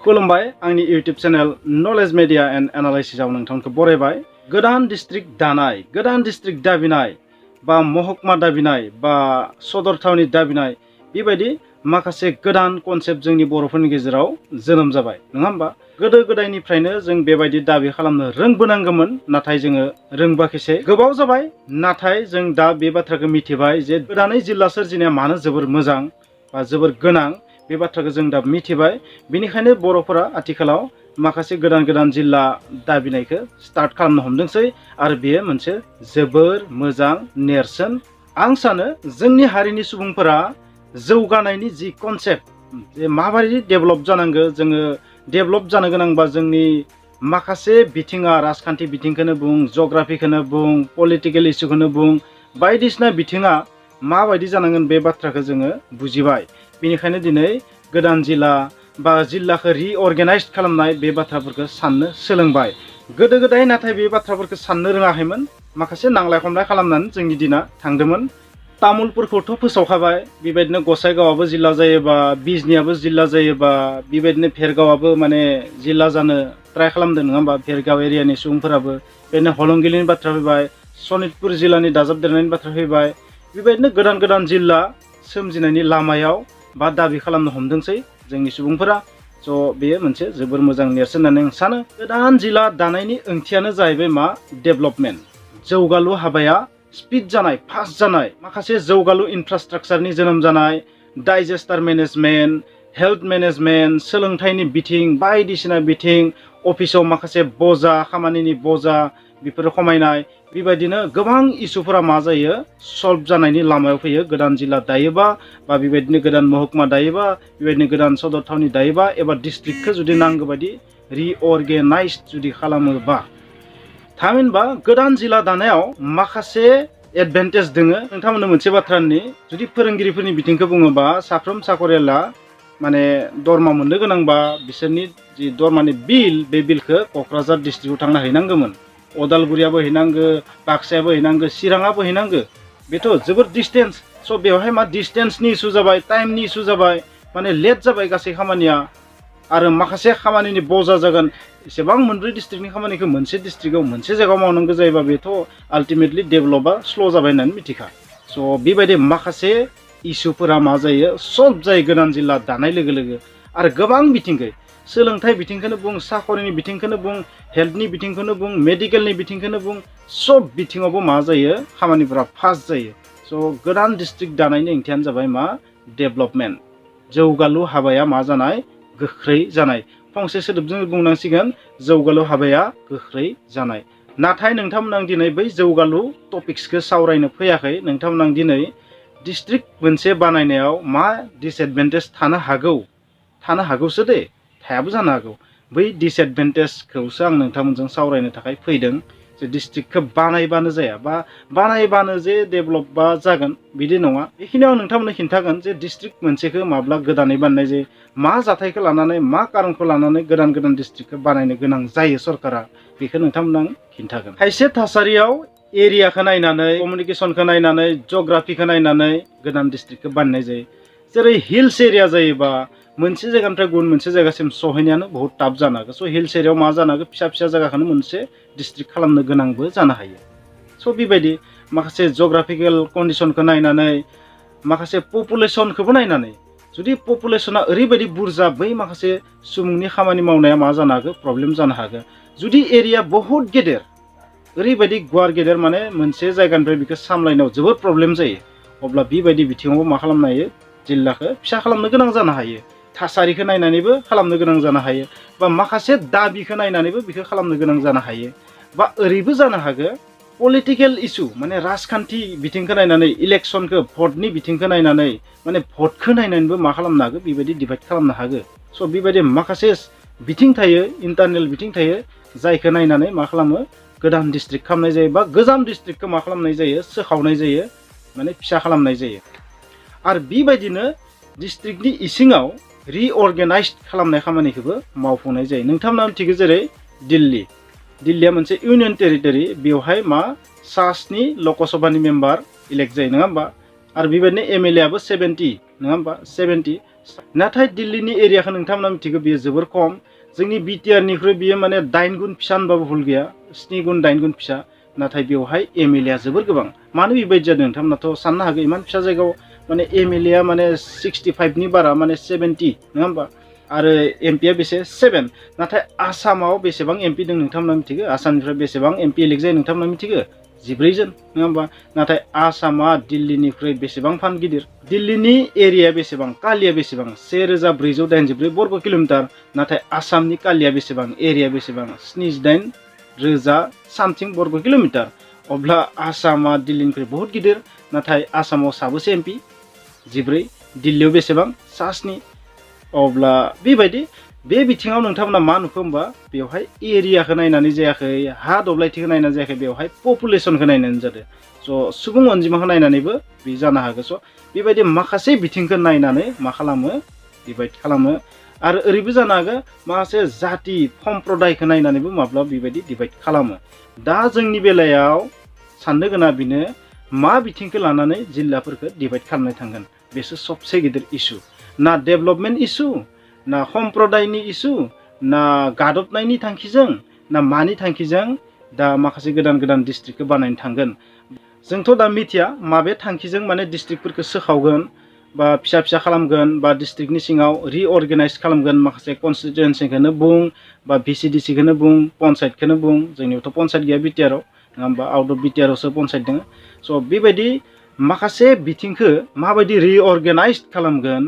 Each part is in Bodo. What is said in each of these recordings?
खुलुमबाय आंनि इउट्यूब चैनल नलेज मीडिया एंड एनालाइसिसआव नोंथांखौ बरायबाय। गोदान डिस्ट्रिक्ट दानाय, गोदान डिस्ट्रिक्ट दाबिनाय बा महकुमा दाबिनाय बा सदर थावनि दाबिनाय बेबायदि माखासे गोदान कनसेप्ट जोंनि बर'फोरनि गेजेराव जोनोम जाबाय नङा होमबा। गोदो गोदायनिफ्रायनो जों बेबायदि दाबि खालामनो रोंबोनांगौमोन, नाथाय जोङो रोंबाखैसै। गोबाव जाबाय, नाथाय जों दा बे बाथ्राखौ मिथिबाय जे गोदानै जिल्ला सोरजिनाया मानो जोबोर मोजां बा जोबोर गोनां, बे बाथ्राखौ जों दा मिथिबाय। बेनिखायनो बर'फोरा आथिखालाव माखासे गोदान गोदान जिल्ला दाबिनायखौ स्टार्ट खालामनो हमदोंसै आरो बेयो मोनसे जोबोर मोजां नेरसोन। आं सानो जोंनि हारिनि सुबुंफोरा जौगानायनि जि कनसेप्ट, जे माबायदि डेभेलप जानांगौ, जोङो डेभेलप जानो गोनांबा जोंनि माखासे बिथिङा, राजखान्थि बिथिंखौनो बुं, जग्राफिखौनो बुं, पलिटिकेल इस्युखौनो बुं, बायदिसिना बिथिङा माबायदि जानांगोन बे बाथ्राखौ जोङो बुजिबाय। बेनिखायनो दिनै गोदान जिल्ला बा जिल्लाखौ रिअर्गेनाइज खालामनाय बे बाथ्राफोरखौ साननो सोलोंबाय। गोदो गोदाय नाथाय बे बाथ्राफोरखौ साननो रोङाखैमोन, माखासे नांलाय खमलाय खालामनानै जोंनि दिना थांदोंमोन। तामुलपुरखौथ' फोसावखाबाय, बेबायदिनो गसाइगावआबो जिल्ला जायोबा, बिजनियाबो जिल्ला जायोबा, बेबायदिनो भेरगावआबो माने जिल्ला जानो ट्राइ खालामदों नङा होमबा। भेरगाव एरियानि सुबुंफोराबो बेनो हलंगिलिनि बाथ्रा फैबाय, सनितपुर जिल्लानि दाजाबदेरनायनि बाथ्रा फैबाय। बेबायदिनो गोदान गोदान जिल्ला सोमजिनायनि लामायाव बा दाबि खालामनो हमदोंसै जोंनि सुबुंफोरा। स' बेयो मोनसे जोबोर मोजां नेरसोन होननानै आं सानो। गोदान जिल्ला दानायनि ओंथियानो जाहैबाय मा? डेभेलपमेन्ट। जौगालु हाबाया स्पिड जानाय, फास्ट जानाय, माखासे जौगालु इनफ्रास्ट्राक्चारनि जोनोम जानाय, डाइजेस्टार मेनेजमेन्ट, हेल्थ मेनेजमेन्ट, सोलोंथाइनि बिथिं, बायदिसिना बिथिं, अफिसाव माखासे बजा, खामानिनि बजा बेफोरो खमायनाय, बेबायदिनो गोबां इस्युफोरा मा जायो? सल्भ जानायनि लामायाव फैयो गोदान जिल्ला दायोबा, बा बेबायदिनो गोदान महकुमा दायोबा, बेबायदिनो गोदान सदर थावनि दायोबा, एबा डिस्ट्रिक्टखौ जुदि नांगौ बायदि रिअर्गेनाइज जुदि खालामोबा। थामहिनबा गोदान जिल्ला दानायाव माखासे एडभान्टेज दोङो। नोंथांमोननो मोनसे बाथ्रानि जुदि फोरोंगिरिफोरनि बिथिंखौ बुङोबा, साफ्रोम साखरियाला माने दरमा मोननो गोनांबा बिसोरनि जि दरमानि बिल, बे बिलखौ क'क्राझार डिस्ट्रिक्टआव थांना हैनांगौमोन। अदालगुरियाबो हैनांगो, बाक्सायाबो हैनांगो, चिराङाबो हैनांगो। बेथ' जोबोर डिस्टेन्स। स' बेवहाय मा डिस्टेन्सनि इस्यु जाबाय, टाइमनि इस्यु जाबाय, माने लेट जाबाय गासै खामानिया। आरो माखासे खामानिनि बजा जागोन। एसेबां मोनब्रै डिस्ट्रिक्टनि खामानिखौ मोनसे डिस्ट्रिक्टआव मोनसे जायगायाव मावनांगौ जायोबा बेथ' आल्टिमेटलि डेभेलपआ स्ल' जाबाय होननानै मिथिखा। स' बेबायदि माखासे इस्युफोरा मा जायो? सल्भ जायो गोदान जिल्ला दानाय लोगो लोगो। आरो गोबां बिथिंखै, सोलोंथाइ बिथिंखौनो बुं, साखरिनि बिथिंखौनो बुं, हेल्थनि बिथिंखौनो बुं, मेडिकेलनि बिथिंखौनो बुं, सब बिथिङावबो मा जायो? खामानिफोरा फास्ट जायो। स' गोदान डिस्ट्रिक्ट दानायनि ओंथियानो जाबाय मा? डेभेलपमेन्ट। जौगालु हाबाया मा जानाय? गोख्रै जानाय। फंसे सोदोबजों बुंनांसिगोन, जौगालु हाबाया गोख्रै जानाय। नाथाय नोंथांमोन आं दिनै बै जौगालु टपिक्सखौ सावरायनो फैयाखै। नोंथांमोन आं दिनै डिस्ट्रिक्ट मोनसे बानायनायाव मा डिसएडभान्टेज थानो हागौ, थानो हागौसो दे, थायाबो जानो हागौ। बै डिसएडभान्टेजखौसो आं नोंथांमोनजों सावरायनो थाखाय फैदों। जे डिस्ट्रिक्टखौ बानायबानो जाया, बा बानायबानो जे डेभेलपबा जागोन बिदि नङा। बेखिनियाव आं नोंथांमोननो खिन्थागोन जे डिस्ट्रिक्ट मोनसेखौ माब्ला गोदानै बानायनाय जायो, मा जाथायखौ लानानै, मा कारनखौ लानानै गोदान गोदान डिस्ट्रिक्टखौ बानायनो गोनां जायो सरकारा, बेखौ नोंथांमोन आं खिन्थागोन। खायसे थासारियाव एरियाखौ नायनानै, कमिउनिकेसनखौ नायनानै, जग्राफिखौ नायनानै गोदान डिस्ट्रिक्टखौ बानायनाय जायो। जेरै हिल्स एरिया जायोबा मोनसे जायगानिफ्राय गुबुन मोनसे जायगासिम सहैनायानो बहुत टाफ जानो हागौ। स' हिल्स एरियायाव मा जानो हागौ? फिसा फिसा जायगाखौनो मोनसे डिस्ट्रिक्ट खालामनो गोनांबो जानो हायो। स' बेबायदि माखासे जग्राफिकेल कन्डिसनखौ नायनानै, माखासे पपुलेसनखौबो नायनानै, जुदि पपुलेसना ओरैबायदि बुरजा, बै माखासे सुबुंनि खामानि मावनाया मा जानो हागौ? प्रब्लेम जानो हागौ। जुदि एरिया बहुत गेदेर, ओरैबायदि गुवार गेदेर, माने मोनसे जायगानिफ्राय बेखौ सामलायनायाव जोबोद प्रब्लेम जायो, अब्ला बेबायदि बिथिङावबो मा खालामनो हायो? जिल्लाखौ फिसा खालामनो गोनां जानो हायो। थासारिखौ नायनानैबो खालामनो गोनां जानो हायो, बा माखासे दाबिखौ नायनानैबो बेखौ खालामनो गोनां जानो हायो। बा ओरैबो जानो हागौ, पलिटिकेल इस्यु, माने राजखान्थि बिथिंखौ नायनानै, इलेक्सनखौ, भटनि बिथिंखौ नायनानै, माने भटखौ नायनानैबो मा खालामनो हागौ? बेबायदि डिभाइड खालामनो हागौ। स' बेबायदि माखासे बिथिं थायो, इन्टारनेल बिथिं थायो, जायखौ नायनानै मा खालामो? गोदान डिस्ट्रिक्ट खालामनाय जायो, बा गोजाम डिस्ट्रिक्टखौ मा खालामनाय जायो? सोखावनाय जायो, माने फिसा खालामनाय जायो। आरो बेबायदिनो डिस्ट्रिक्टनि इसिङाव रिअर्गेनाइज खालामनाय खामानिखौबो मावफुंनाय जायो। नोंथांमोना मिथिगौ जेरै दिल्लीया मोनसे इउनियन टेरिटरि, बेवहाय मा? 7 लकसभानि मेम्बार इलेक्ट जायो नङा होमबा। आरो बेबायदिनो एमएलए आबो 70 नङा होमबा 70 नाथाय दिल्लीनि एरियाखौ नोंथांमोना मिथिगौ बेयो जोबोर खम जोंनि बिटिआर निख्रुइ बियो माने 8 गुन फिसा होनबाबो भुल गैया 7 गुन 8 गुन फिसा नाथाय बेवहाय एमएलए आ जोबोर गोबां मानो बेबायदि जादों नोंथांमोनाथ' साननो हागौ इमान फिसा जायगायाव माने एमएलए आ माने 65 नि बारा माने 70 नङा होमबा आरो एमपि आ बेसे 7 नाथाय आसामाव बेसेबां एमपि दं नोंथांमोना मिथिगौ आसामनिफ्राय बेसेबां एमपि इलेक्ट जायो नोंथांमोना मिथिगौ 14 जन नङा होमबा नाथाय आसामा दिल्लीनिख्रुइ बेसेबां फान गिदिर दिल्लीनि एरिया बेसेबां कालिया बेसेबां 1484 बर्ग किलोमिटार नाथाय आसामनि कालिया बेसेबां एरिया बेसेबां 78,000 सामथिं बर्ग किलोमिटार अब्ला आसामा दिल्लीनिख्रुइ बहुत गिदिर नाथाय आसामाव साबेसे एमपि 14 दिल्लीयाव बेसेबां 7 अब्ला बेबायदि बे बिथिङाव नोंथांमोना मा नुखो होमबा बेवहाय एरियाखौ नायनानै जायाखै हा दब्लायथिखौ नायनानै जायाखै बेवहाय पपुलेसनखौ नायनानै जादों स' सुबुं अनजिमाखौ नायनानैबो बे जानो हागौ स' बेबायदि माखासे बिथिंखौ नायनानै मा खालामो डिभाइड खालामो आरो ओरैबो जानो हागौ माखासे जाति सम्प्रदायखौ नायनानैबो माब्लाबा बेबायदि डिभाइड खालामो दा जोंनि बेलायाव साननो गोनां बेनो मा बिथिंखौ लानानै जिल्लाफोरखौ डिभाइड खालामनो थांगोन बेसो सबसे गिदिर इस्यु ना डेभेलपमेन्ट इस्यु ना सम्प्रदायनि इस्यु ना गादबनायनि थांखिजों ना मानि थांखिजों दा माखासे गोदान गोदान डिस्ट्रिक्टखौ बानायनो थांगोन जोंथ' दा मिथिया माबे थांखिजों माने डिस्ट्रिक्टफोरखौ सोखावगोन बा फिसा फिसा खालामगोन बा डिस्ट्रिक्टनि सिङाव रिअर्गेनाइज खालामगोन माखासे कन्स्टिटुयेन्सिखौनो बुं बा भिसिडिसिखौनो बुं पन्सायतखौनो बुं जोंनियावथ' पन्सायत गैया बिटिआरआव नङा होमबा आउट अफ बिटिआरआवसो पन्सायत दङ स' बेबायदि माखासे बिथिंखौ माबायदि रिअर्गेनाइज खालामगोन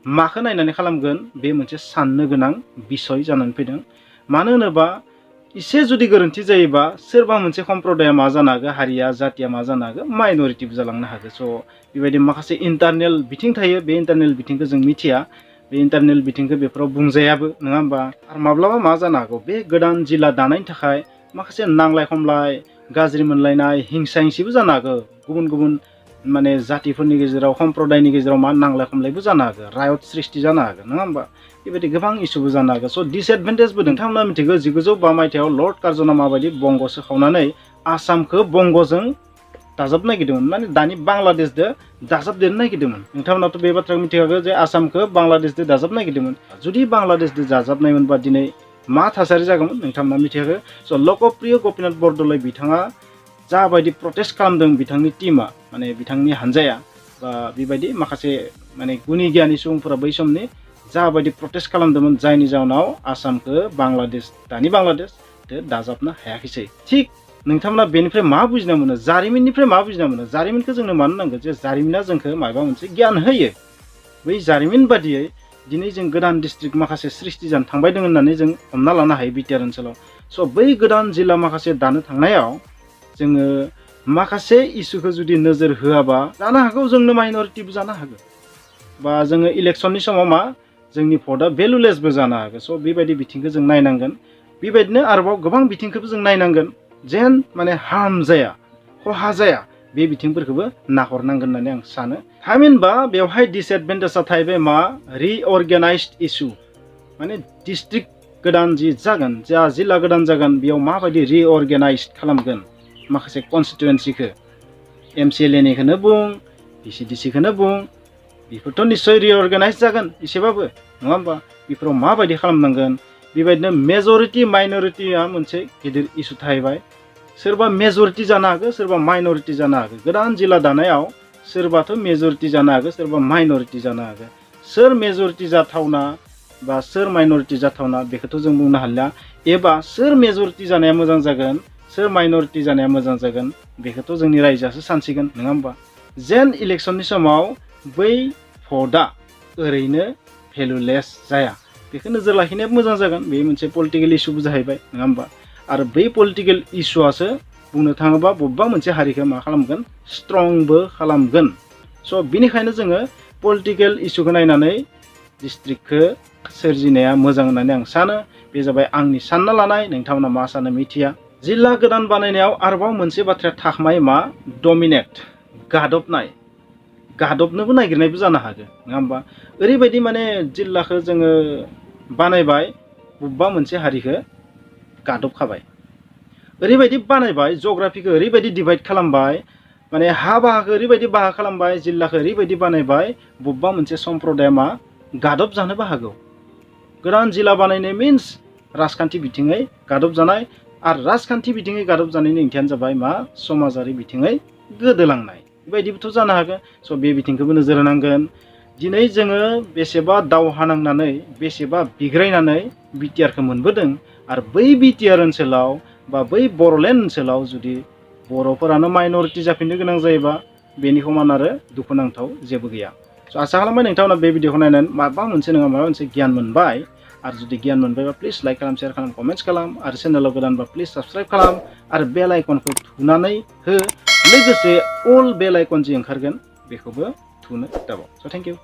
माखौ नायनानै खालामगोन बे मोनसे साननो गोनां बिसय जानानै फैदों मानो होनोबा एसे जुदि गोरोन्थि जायोबा सोरबा मोनसे सम्प्रदाया मा जानो हागौ हारिया जातिया मा जानो हागौ माइनरिटिबो जालांनो हागौ स' बेबायदि माखासे इन्टारनेल बिथिं थायो बे इन्टारनेल बिथिंखौ जों मिथिया बे इन्टारनेल बिथिंखौ बेफोराव बुंजायाबो नङा होमबा आरो माब्लाबा मा जानो हागौ बे गोदान जिल्ला दानायनि थाखाय माखासे नांलाय खमलाय गाज्रि मोनलायनाय हिंसा हिंसिबो जानो हागौ गुबुन गुबुन माने जातिफोरनि गेजेराव सम्प्रदायनि गेजेराव मा नांलाय खमलायबो जानो हागौ रायट सृष्टि जानो हागौ नङा होमबा बेबायदि गोबां इस्युबो जानो हागौ स' डिसएडभान्टेजबो नोंथांमोना मिथिगौ 1912 मायथाइयाव लर्ड कार्जना माबायदि बंग सोखावनानै आसामखौ बंगजों दाजाब नागिरदोंमोन माने दानि बांलादेशजों दाजाबदेरनो नागिरदोंमोन नोंथांमोनाथ' बे बाथ्राखौ मिथिखागौ जे आसामखौ बांलादेशजों दाजाब नागिरदोंमोन जुदि बांलादेशजों दाजाबनायमोनबा दिनै मा थासारि जागौमोन नोंथांमोना मिथिखागौ स' लकप्रिय गपिनाथ बरदलै बिथाङा जाबायदि प्रटेस्ट खालामदों बिथांनि टीमा माने बिथांनि हानजाया बा बेबायदि माखासे माने गुनि गियानि सुबुंफोरा बै समनि जाबायदि प्रटेस्ट खालामदोंमोन जायनि जाहोनाव आसामखौ बांलादेश दानि बांलादेशजों दाजाबनो हायाखैसै थिग नोंथांमोना बेनिफ्राय मा बुजिना मोनो जारिमिननिफ्राय मा बुजिना मोनो जारिमिनखौ जोंनो मानो नांगौ जे जारिमिना जोंखौ माबा मोनसे गियान होयो बै जारिमिन बादियै दिनै जों गोदान डिस्ट्रिक्ट माखासे सृष्टि जानो थांबाय दं होननानै जों हमना लानो हायो बिटिआर ओनसोलाव स' बै गोदान जिल्ला माखासे दानो थांनायाव जोङो माखासे इस्युखौ जुदि नोजोर होआबा जानो हागौ जोंनो माइनरिटिबो जानो हागौ बा जोङो इलेक्सननि समाव मा जोंनि भटआ भेलुलेसबो जानो हागौ स' बेबायदि बिथिंखौ जों नायनांगोन बेबायदिनो आरोबाव गोबां बिथिंखौबो जों नायनांगोन जेन माने हार्म जाया खहा जाया बे बिथिंफोरखौबो नाहरनांगोन होननानै आं सानो थामहिनबा बेवहाय डिसएडभान्टेजआ थाहैबाय मा रिअर्गेनाइज्ड इस्यु माने डिस्ट्रिक्ट गोदान जि जागोन जा जिल्ला गोदान जागोन बेयाव माबायदि रिअर्गेनाइज्ड खालामगोन माखासे कन्स्टिटुयेन्सिखौ एमसिएलएनिखौनो बुं भिसिडिसिखौनो बुं बेफोरथ' निस्सय रिअर्गेनाइज जागोन एसेबाबो नङा होमबा बेफोराव माबायदि खालामनांगोन बेबायदिनो मेजरिटि माइनरिटिया मोनसे गिदिर इस्यु थाहैबाय सोरबा मेजरिटि जानो हागौ सोरबा माइनरिटि जानो हागौ गोदान जिल्ला दानायाव सोरबाथ' मेजरिटि जानो हागौ सोरबा माइनरिटि जानो हागौ सोर मेजरिटि जाथावना बा सोर माइनरिटि जाथावना बेखौथ' जों बुंनो हालिया एबा सोर मेजरिटि जानाया मोजां जागोन सोर माइनरिटि जानाया मोजां जागोन बेखौथ' जोंनि रायजोआसो सानसिगोन नङा होमबा जेन इलेक्सननि समाव बै भटआ ओरैनो भेलुलेस जाया बेखौ नोजोर लाखिनाया मोजां जागोन बे मोनसे पलिटिकेल इस्युबो जाहैबाय नङा होमबा आरो बै पलिटिकेल इस्युआसो बुंनो थाङोबा बबेबा मोनसे हारिखौ मा खालामगोन स्ट्रंबो खालामगोन स' बिनिखायनो जोङो पलिटिकेल इस्युखौ नायनानै डिस्ट्रिक्टखौ सोरजिनाया मोजां होननानै आं सानो बे जाबाय आंनि सानना लानाय नोंथांमोना मा सानो मिथिया जिल्ला गोदान बानायनायाव आरोबाव मोनसे बाथ्राया थाखमाय मा डमिनेट गादबनोबो नागिरनायबो जानो हागौ नङा होमबा ओरैबायदि माने जिल्लाखौ जोङो बानायबाय बबेबा मोनसे हारिखौ गादबखाबाय ओरैबायदि बानायबाय जग्राफिखौ ओरैबायदि डिभाइड खालामबाय माने हा बाहागो ओरैबायदि बाहागो खालामबाय जिल्लाखौ ओरैबायदि बानायबाय बबेबा मोनसे सम्प्रदाया मा गादब जानोबो हागौ गोदान जिल्ला बानायनाय मिन्स राजखान्थि बिथिङै गादब जानाय आरो राजखान्थि बिथिङै गादब जानायनि ओंथियानो जाबाय मा समाजारि बिथिङै गोदोलांनाय बेबायदिबोथ' जानो हागोन स' बे बिथिंखौबो नोजोर होनांगोन दिनै जोङो बेसेबा दावहा नांनानै बेसेबा बिग्रायनानै बिटिआरखौ मोनबोदों आरो बै बिटिआर ओनसोलाव बा बै बर'लेण्ड ओनसोलाव जुदि बर'फोरानो माइनरिटि जाफिननो गोनां जायोबा बेनि समान आरो दुखुनांथाव जेबो गैया स' आसा खालामबाय नोंथांमोना बे भिडिअखौ नायनानै माबा मोनसे नङा माबा मोनसे गियान मोनबाय आरो जुदि गियान मोनबायबा प्लिज लाइक खालाम शेयार खालाम कमेन्ट्स खालाम आरो चेनेलाव गोदानबा प्लिज साबस्क्राइब खालाम आरो बेल आइकनखौ थुनानै हो लोगोसे अल बेल आइकन जि ओंखारगोन बेखौबो थुनो दाबाव स' थेंक इउ